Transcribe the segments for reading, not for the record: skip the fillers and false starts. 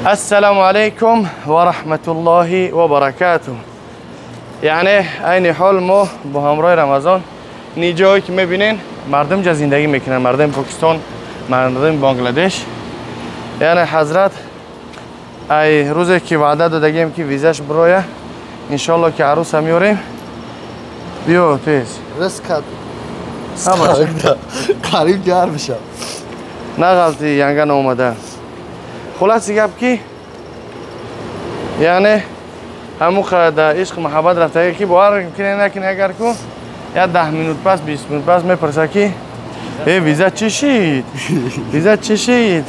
Ассалому алайкум ва раҳматуллоҳи ва баракатуҳ. Яъне айни ҳол мо бо ҳамроҳи Рамазон ниҷое ки мебинен, мардум ҷа зиндагӣ мекунанд, мардуми Покистон, мардуми Бангладеш. Яъне ҳазрат ай рӯзе ки ваъда додагием ки визаш бироя, иншоалло ки арӯса меорем. Биё тез. Қариб ҷар бишам. Нағалти, янга наомада. Хулоси гап ки яъне ҳамун дар ишқ муҳаббат рафтага ки бовар кине накине, агар ку я 10 минут пас, 20 минут пас мепурса ки э, виза чӣ шид, виза чӣ шид?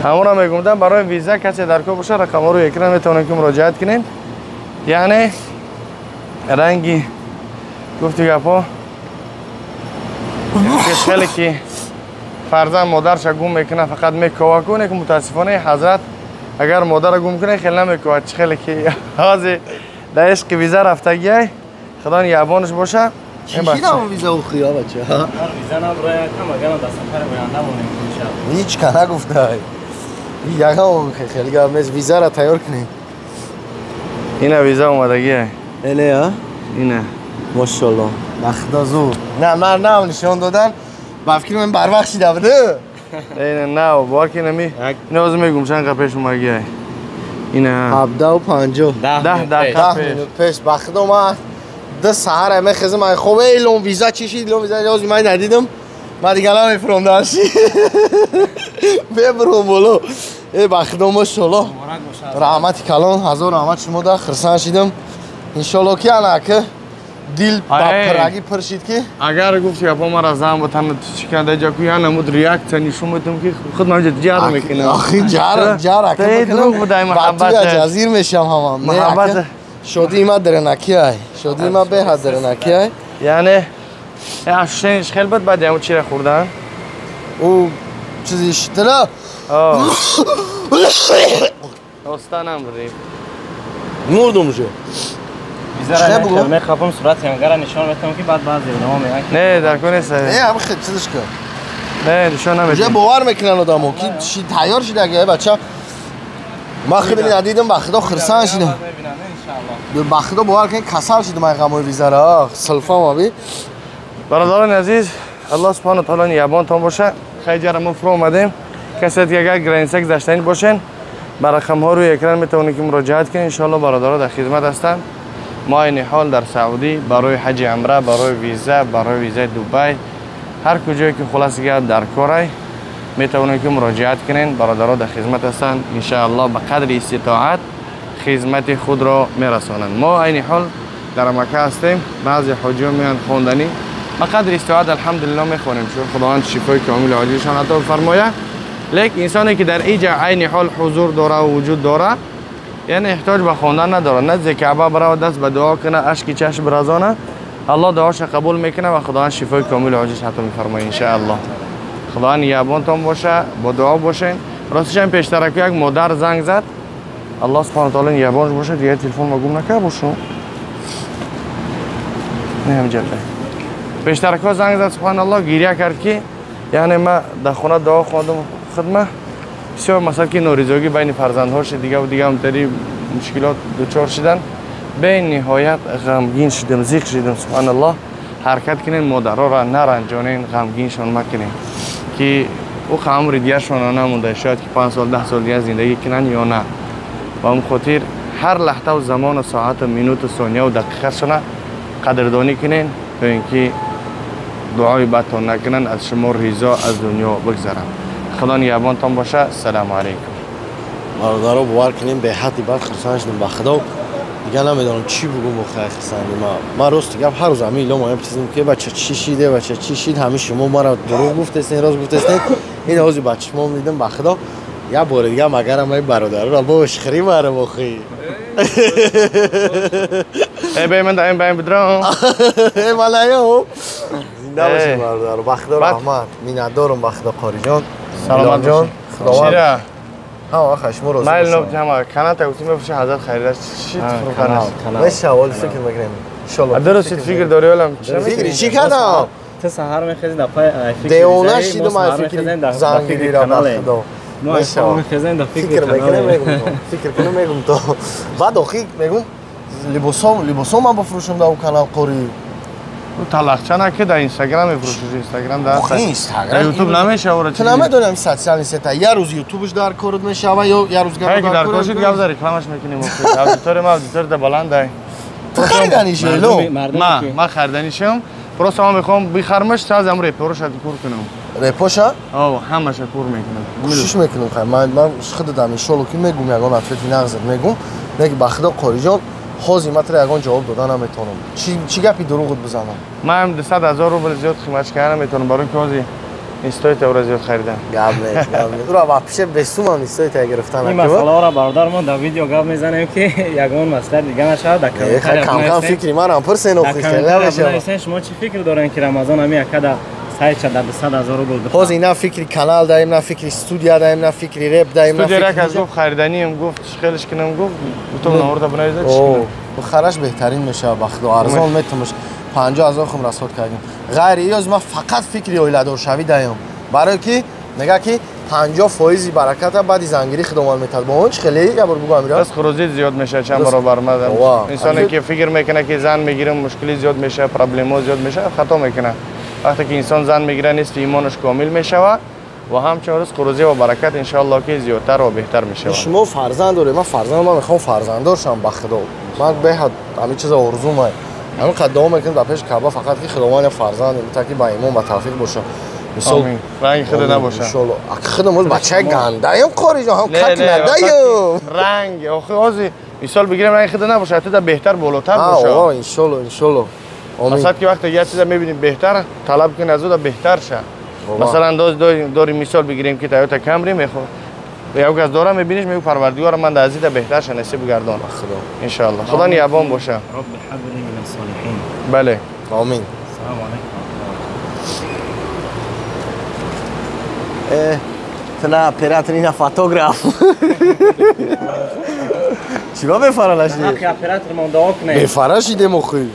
Ҳамонро мегумдам. Барои виза касе дар кор боша, рақамҳо рӯи экран, метавонем ки муроҷиат кунем. Яъне ранги гуфти гапҳо, хеле ки фарзанд модарша гум мекунад, фақат мекова куне, ки мутаассифона ҳазрат агар модарро гум кунад, хеле намекова. Чӣ хеле ки ҳозир дар ишқи виза рафтагиай, худо нигаҳбонаш боша. Чӣ виза ухия, бача? Виза наброякам, агарам дар сафари оянда монем. Ҳеҷ ка нагуфтай. Ягон хеле гап нест, визаро тайёр кунем. Ина виза омадагиай. Эле, а? Ина. Мошалло. Ба зур. На, ман нав нишон додан. Ба фикри ман барвақт шида буд. Ина нав, бовар ки нами. Ина ҳозир мегум чанд қа пеш омадагиай. Ина 17:50. 10 дақиқа пеш. Минут пеш. Ба худо ман 2 саҳара мехезам, ай хоб, эйлон виза чӣ шид, илон виза ҳозир ман надидам. Ман дига намефурам дарши. Бебурам боло. Э, ба худо мошалло. Раҳмати калон, ҳазор раҳмат шумо да, хурсанд шидам. Иншолло ки анака дил ба пирагӣ пир шид ки агар гуфти гапо мара зан бутан чӣ канда ҷа ку, я намуд реакция нишон медам ки худ ман ҷар мекунам. Охи ҷар ҷар ака дурӯғ будай муҳаббат. Ҷазир мешам ҳамам. Муҳаббат. Шодии ма даранаки ай. Шодии ма беҳад даранаки ай. Яъне ощущениеш хел буд баъди ҳамун чира хӯрдан? Ӯ чизи шитила. Останам бурдем. Мурдум уже. Визара мехапам, сурати янгара нишон метавам, ки баъд баъзе одамо мегӯянд. Не, дар кор нест. Не, ҳам хел чизиш ка. Не, нишон намедиҳем. Уже бовар мекунанд одамо ки тайёр шида бача. Ман худам надидам, ба худо хурсанд шидам. Ба худо бовар кунед, касал шидам ай ғамои визара. Силфам аби. Бародарони азиз, Аллоҳ субҳану таоло нигаҳбонтон боша. Хайҷара мо фуро омадем. Касе ки агар граница гузаштанӣ бошен, ба рақамҳо рӯи экран метавонед ки муроҷиат кунед. Иншоалло бародаро дар хизмат ҳастанд. Мо айни ҳол дар Саудӣ барои ҳаҷи амра, барои виза, барои визаи Дубай, ҳар куҷое ки хулоси гап дар корай, метавонед ки муроҷиат кунед. Бародаро дар хизмат ҳастанд, иншоалло ба қадри иститоат хизмати худро мерасонанд. Мо айни ҳол дар Мака ҳастем. Баъзе ҳоҷиён меоянд хонданӣ. Ба қадри иститоат алҳамдулилло мехонем, чун Худованд шифои комили оҷилшон ато фармояд. Лекин инсоне ки дар иҷа айни ҳол ҳузур дора ва вуҷуд дора, яъне эҳтиёҷ ба хондан надорад. Назди Каъба барава, даст ба дуо кунад, ашки чашм биразона, Аллоҳ дуоша қабул мекунад ва Худованд шифои комили оҷилш ато мефармояд, иншааллоҳ. Худованд нигаҳбонтон боша, бо дуо бошен. Ростишам пештараку як модар занг зад. Аллоҳ субҳану таоло нигаҳбонш бошад, дигар телефон ма гум накард бошу. Не, ҳамҷа. Пештаракҳо занг зад, субҳаналлоҳ, гиря кард ки яъне ма дар хона дуо хондам, хидма бисёр масалан ки норизогӣ байни фарзандҳо шид, дигаву дига ҳамтари мушкилот дучор шидан. Бениҳоят ғамгин шидам, зиқ шидам, субҳаналлоҳ. Ҳаракат кунед, модароро наранҷонен, ғамгиншон макунед, ки ӯ умри дигаршона намонда, шояд ки 5 сол, 10 сол дигар зиндагӣ кунанд ё на. Ба он хотир ҳар лаҳзаву замону соату минуту сонияву дақиқашона қадрдонӣ кунед, то ин ки дуои бадтон накунанд, аз шумо ризо аз дунё бигзаранд. Худо нигаҳбонтон боша. Ассалому алайкум. Бародаро, бовар кунем, беҳадди бад хурсанд шудам. Ба худо дигар намедонам чӣ бугум охир хурсанди ма. Ман рости гап ҳар рӯз ҳамин илом оям чизем ки бача чӣ шиде, бача чӣ шид, ҳамин шумо мара дурӯғ гуфтестен, рост гуфтестен. Ин ҳозир ба чишмом дидам, ба худо як бори дигар магарам ай бародарро бошхирӣ барам охи. Э, бе ман даим баим бидрам. Э, малаё. Зинда бошед, бародаро. Ба худо раҳмат. Миннатдорам, ба худо, Қориҷон. Саломат ҷон. Худованд Чира? Ҳама вақт шумо розӣ. Майл нобти ҳама каната гуфтим мефурӯши, ҳазрат харида чӣ фурӯхтанаш. Меша, ҳол фикр мекунем. Иншолло. Дуруст фикр дорӣ, олам. Фикри чӣ кардам? Ту саҳар мехезӣ дар пай фикри девона шидам, ай фикри зангирира ба худо. Мехезем дар фикри фикр кунам, мегум то баъд охи мегум либосом ман бифурӯшам дар канал қори. Талақча наки дар Инстаграм мефурӯшиш, Инстаграм дар Инстаграм Ютуб намешава. Ту намедонам социальный сета я рӯз Ютубш дар корот мешава ё я рӯз гап дар кор шид, гап дар рекламаш мекунем. Аудитория ма аудитория да баландай. Ту хариданиши ло? Ма хариданишам. Просто ман мехоҳам бихармаш, саз ам репоша кур кунам. Репоша? О, ҳамаша кур мекунам. Кӯшиш мекунам хай. Ман худам иншоалло ки мегум ягон ответи нағзат мегум. Неки ба худо Қориҷон, ҳозир ман туро ягон ҷавоб дода наметавонам. Чӣ гапи дурӯғат бизанам? Ман 200 000 рубл зиёд қиматш карда наметавонам, барои ки ҳозир истои тавра зиёд харидам. Гап нест, гап нест. Ура вообще бесумам истои та гирифтан. Ин масъаларо бародар мо дар видео гап мезанем ки ягон масъала дига нашавад. Дар комментария кам-кам фикри манам пурсен, охи хеле мешавад. Шумо чӣ фикр дорен ки Рамазон ҳамин якада сайча дар 200 000 рубл бихарад? Ҳозир на фикри канал даем, на фикри студия даем, на фикри реп даем, на студия рак аз гуфт хариданием, гуфт хелеш кинам, гуфт гуфтам наворда бинавизад чӣ кунам. Бихараш беҳтарин мешавад ба худо, арзон метумаш. 50 000 хум расход кардем. Ғайри иёз ман фақат фикри оиладоршавӣ даем. Барое ки мега ки 50% бараката баъди зангирӣ худованд метад. Бо он чӣ хеле я бор бугу амира? Бас хурӯзӣ зиёд мешавад чанд баробар мадам. Инсоне ки фикр мекунад ки зан мегирам мушкилӣ зиёд мешавад, проблемаҳо зиёд мешавад, хато мекунад. Вақте ки инсон зан мегирад, нисфи имонаш комил мешавад ва ҳамчун ризқу рӯзӣ ва баракат иншоалло ки зиёдтар ва беҳтар мешавад. Шумо фарзанд доред, ман фарзанд, ман мехоҳам фарзанддор шавам ба худо. Ман беҳад ҳамин чиза орзумай. Ҳамин қад дуо мекунем дар пеши Каъба фақат ки Худованд фарзанд та ки ба имон ба тавфиқ бошад. Мисол ранги худа набошад. Иншоалло. Ак худам оз бачаи гандаем Қориҷон, ҳам как надаем. Ранг охи ози мисол бигирем ранги худа набошад, ту да беҳтар болотар бошад. Аа, иншоалло, иншоалло. Масалан ки вақте як чиза мебинем беҳтар, талаб кунӣ аз ӯ да беҳтар ша. Масалан дори мисол бигирем ки Toyota Camry мехоҳ. Як аз дора мебиниш мегӯ Парвардигор ман аз ида беҳтар ша насиб гардон. Худо. Иншоалло. Худо ниябон боша. Рабби ҳабли мин солиҳин. Бале. Амин. Салом алайкум. Ту на оператор, на фотограф. Чиба бефара нашди? Ҳаққи оператор мон дуо кунед. Бефара шидем охи.